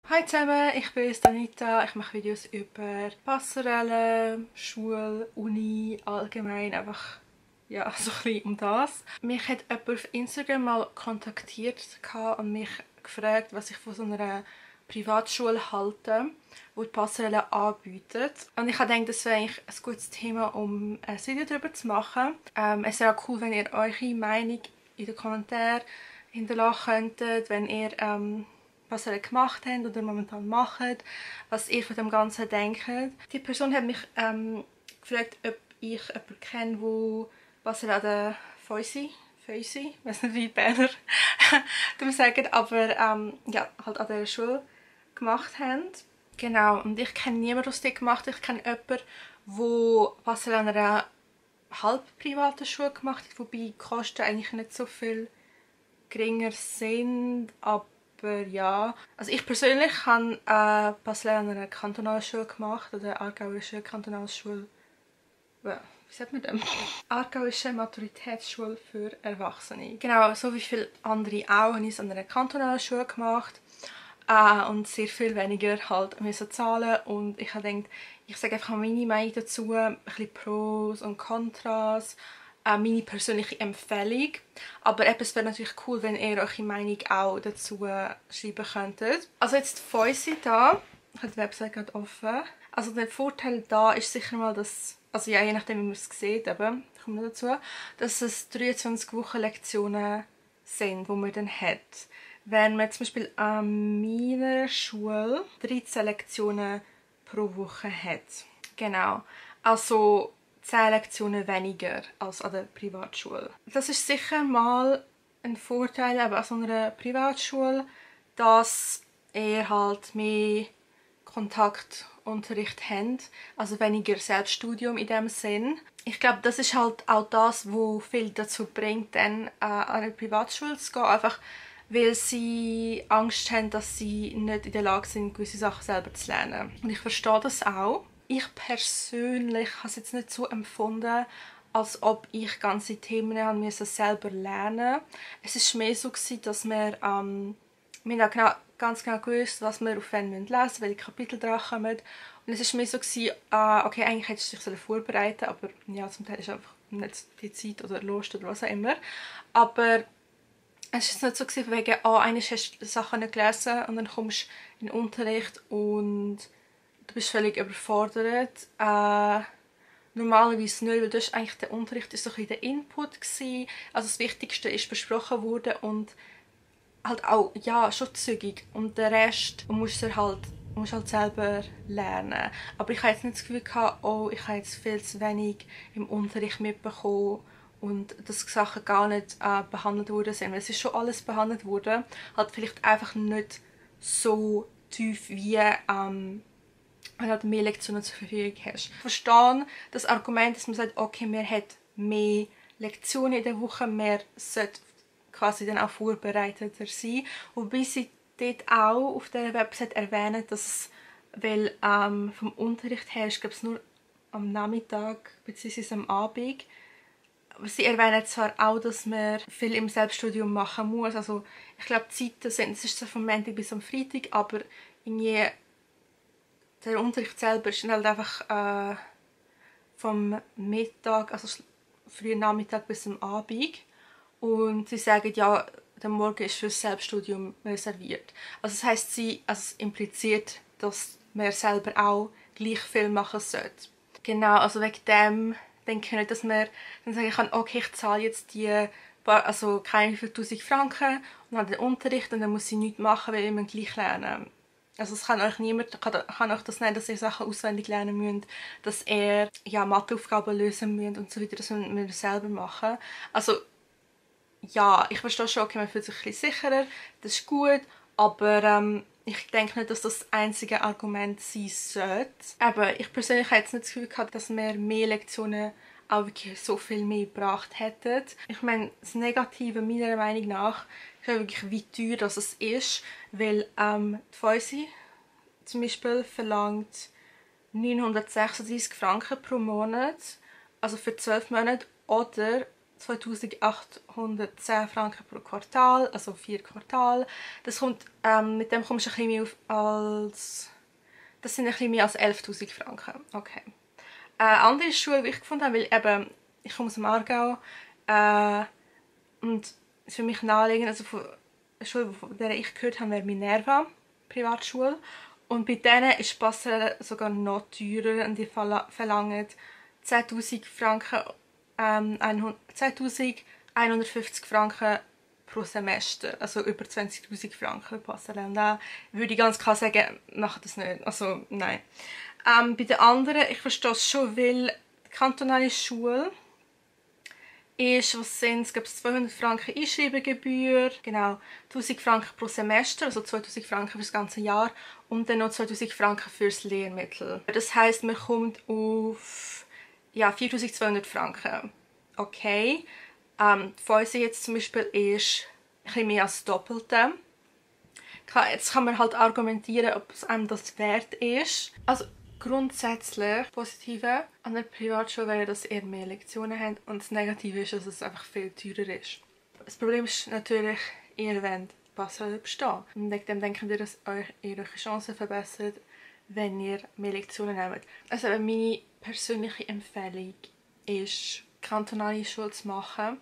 Hi zusammen, ich bin Anita. Ich mache Videos über Passerelle, Schule, Uni, allgemein einfach ja, so ein bisschen um das. Mich hat jemand auf Instagram mal kontaktiert und mich gefragt, was ich von so einer Privatschule halte, die die Passerelle anbietet. Und ich habe gedacht, das wäre eigentlich ein gutes Thema, um ein Video darüber zu machen. Es wäre auch cool, wenn ihr eure Meinung in den Kommentaren hinterlassen könntet, wenn ihr was ihr gemacht habt oder momentan macht, was ihr von dem Ganzen denkt. Die Person hat mich gefragt, ob ich jemanden kenne, der was er an der Fäusi, ich weiß nicht, wie die Berner sagen, aber ja, halt an der Schule gemacht haben. Genau, und ich kenne niemanden, der das gemacht hat. Ich kenne jemanden, der was er an einer halb privaten Schule gemacht hat, wobei die Kosten eigentlich nicht so viel geringer sind, aber ja. Also ich persönlich habe Basel an einer Kantonalschule gemacht, oder Aargauische Kantonalschule. Wie sagt man das? Aargauische Maturitätsschule für Erwachsene. Genau, so wie viele andere auch, habe ich es an einer Kantonalschule gemacht. Und sehr viel weniger halt müssen zahlen. Und ich habe gedacht, ich sage einfach meine Meinung dazu, ein bisschen Pros und Kontras, meine persönliche Empfehlung. Aber es wäre natürlich cool, wenn ihr eure Meinung auch dazu schreiben könntet. Also jetzt Fäusi da, ich habe die Website gerade offen. Also der Vorteil da ist sicher mal, dass, also ja, je nachdem wie man es sieht, eben, kommen wir dazu, dass es 23 Wochen Lektionen sind, die man dann hat. Wenn man zum Beispiel an meiner Schule 13 Lektionen pro Woche hat. Genau. Also 10 Lektionen weniger als an der Privatschule. Das ist sicher mal ein Vorteil an so einer Privatschule, dass ihr halt mehr Kontaktunterricht habt, also weniger Selbststudium in dem Sinn. Ich glaube, das ist halt auch das, was viel dazu bringt, dann an eine Privatschule zu gehen, einfach weil sie Angst haben, dass sie nicht in der Lage sind, gewisse Sachen selber zu lernen. Und ich verstehe das auch. Ich persönlich habe es jetzt nicht so empfunden, als ob ich ganze Themen haben müssen selber lernen. Es war mehr so, dass wir haben ganz genau gewusst, was wir auf wen lesen müssen, welche Kapitel dran kommen. Und es war mehr so, okay, eigentlich hättest du dich vorbereiten sollen, aber ja, zum Teil ist einfach nicht die Zeit oder Lust oder was auch immer. Aber es war nicht so, von wegen, eigentlich hast du Sachen nicht gelesen und dann kommst du in den Unterricht und du bist völlig überfordert. Normalerweise nicht, weil das ist eigentlich der Unterricht ist so ein bisschen der Input gewesen. Also das Wichtigste ist besprochen worden und halt auch, ja, schon zügig. Und den Rest musst du halt selber lernen. Aber ich hatte jetzt nicht das Gefühl gehabt, ich habe jetzt viel zu wenig im Unterricht mitbekommen und dass Sachen gar nicht behandelt worden sind. Weil es ist schon alles behandelt worden, halt vielleicht einfach nicht so tief wie wenn du halt mehr Lektionen zur Verfügung hast. Ich verstehe das Argument, dass man sagt, okay, man hat mehr Lektionen in der Woche, man sollte quasi dann auch vorbereiteter sein. Wobei sie dort auch auf der Website erwähnen, dass es, weil vom Unterricht her ist, glaube ich, nur am Nachmittag bzw. am Abend. Sie erwähnen zwar auch, dass man viel im Selbststudium machen muss. Also ich glaube, die Zeiten sind, es ist so vom Montag bis am Freitag, aber irgendwie der Unterricht selber ist halt einfach vom Mittag, also frühen Nachmittag bis am Abend. Und sie sagen, ja, der Morgen ist für das Selbststudium reserviert. Also das heisst, es impliziert, dass man selber auch gleich viel machen sollte. Genau, also wegen dem denke ich nicht, dass man dann sagen kann, okay, ich zahle jetzt die also keine 4000 Franken und habe den Unterricht und dann muss ich nichts machen, weil ich immer gleich lernen. Also es kann euch niemand kann euch das nicht, dass ihr Sachen auswendig lernen müsst, dass ihr ja, Matheaufgaben lösen müsst und so weiter, das müsst ihr selber machen. Also ja, ich verstehe schon, okay, man fühlt sich ein bisschen sicherer, das ist gut, aber ich denke nicht, dass das einzige Argument sein sollte. Aber ich persönlich habe jetzt nicht das Gefühl gehabt, dass wir mehr Lektionen auch wirklich so viel mehr gebracht hätten. Ich meine, das Negative meiner Meinung nach ist wirklich, wie teuer das ist, weil die Fäusi zum Beispiel verlangt 936 Franken pro Monat, also für 12 Monate, oder 2'810 Franken pro Quartal, also 4 Quartal. Das kommt, mit dem kommst du ein bisschen mehr auf als... Das sind ein bisschen mehr als 11'000 Franken. Okay. Andere Schule, die ich gefunden habe, weil eben, ich komme aus dem Aargau und es ist für mich naheliegend, also von der Schule, von der ich gehört habe, wäre Minerva, Privatschule. Und bei denen ist Passerelle sogar noch teurer und die verlangen 10'000 Franken, 10'150 Franken pro Semester, also über 20'000 Franken Passerelle. Und da würde ich ganz klar sagen, mache das nicht, also nein. Bei den anderen, ich verstehe es schon, weil die kantonale Schule ist, was sind es, 200 Franken Einschreibegebühr, genau, 1000 Franken pro Semester, also 2000 Franken für das ganze Jahr und dann noch 2000 Franken fürs Lehrmittel. Das heisst, man kommt auf ja, 4200 Franken. Okay. Die Fäuse jetzt zum Beispiel ist ein bisschen mehr als das Doppelte. Jetzt kann man halt argumentieren, ob es einem das wert ist. Also grundsätzlich Positive an der Privatschule wäre, dass ihr mehr Lektionen habt und das Negative ist, dass es einfach viel teurer ist. Das Problem ist natürlich, ihr wollt Passerelle bestehen. Und wegen dem denken wir, dass euch eure Chancen verbessert, wenn ihr mehr Lektionen nehmt. Also meine persönliche Empfehlung ist, kantonale Schule zu machen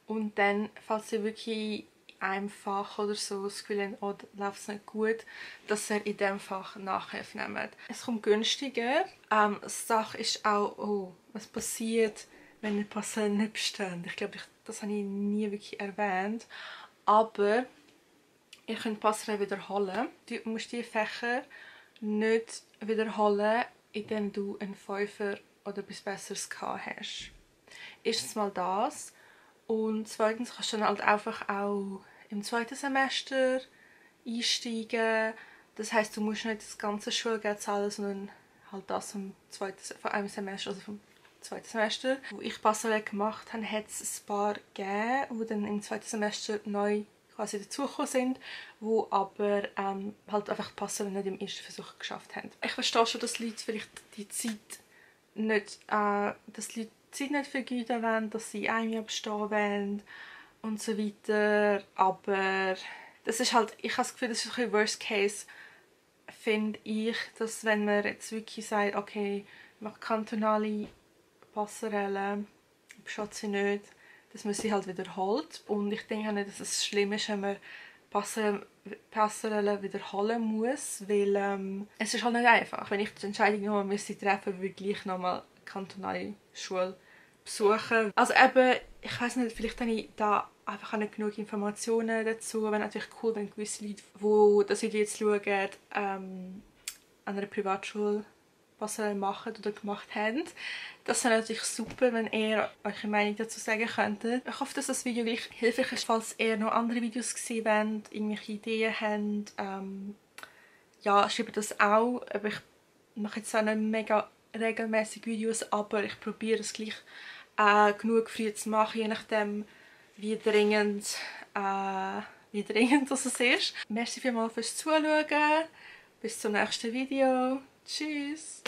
und dann, falls ihr wirklich in einem Fach oder so das Gefühl habt, oh, läuft es nicht gut, dass ihr in diesem Fach Nachhilfe nehmt. Es kommt günstiger. Die Sache ist auch, oh, was passiert, wenn ihr Passerelle nicht besteht. Ich glaube, das habe ich nie wirklich erwähnt. Aber ihr könnt Passerelle wiederholen. Du musst die Fächer nicht wiederholen, indem du einen Fünfer oder etwas Besseres gehabt hast. Erstens mal das. Und zweitens kannst du dann halt einfach auch im zweiten Semester einsteigen. Das heisst, du musst nicht das ganze Schulgeld zahlen, sondern halt das von einem Semester, also vom zweiten Semester. Wo ich Passerelle gemacht habe, hat es ein paar gegeben, die dann im zweiten Semester neu quasi dazugekommen sind, die aber halt einfach die Passerelle nicht im ersten Versuch geschafft haben. Ich verstehe schon, dass Leute vielleicht die Zeit nicht, Zeit nicht vergeuden wollen, dass sie ein Jahr bestehen wollen und so weiter, aber das ist halt, ich habe das Gefühl, das ist ein bisschen Worst Case, finde ich, dass wenn man jetzt wirklich sagt, okay, ich mache kantonale Passerelle, besteht sie nicht, dass man sie halt wiederholt und ich denke nicht, dass es schlimm ist, wenn man Passerelle wiederholen muss, weil es ist halt nicht einfach. Wenn ich die Entscheidung nochmal müsste treffen, würde ich gleich nochmal kantonale Schule besuchen. Also eben, ich weiß nicht, vielleicht habe ich da einfach nicht genug Informationen dazu. Wäre natürlich cool, wenn gewisse Leute, die das Video jetzt schauen, an einer Privatschule Passerelle machen oder gemacht haben. Das wäre natürlich super, wenn ihr eure Meinung dazu sagen könntet. Ich hoffe, dass das Video gleich hilfreich ist, falls ihr noch andere Videos gesehen habt, irgendwelche Ideen habt. Ja, schreibt das auch. Aber ich mache jetzt auch nicht mega regelmäßig Videos, aber ich probiere es gleich genug früh zu machen, je nachdem wie dringend das ist. Merci vielmals fürs Zuschauen. Bis zum nächsten Video. Tschüss!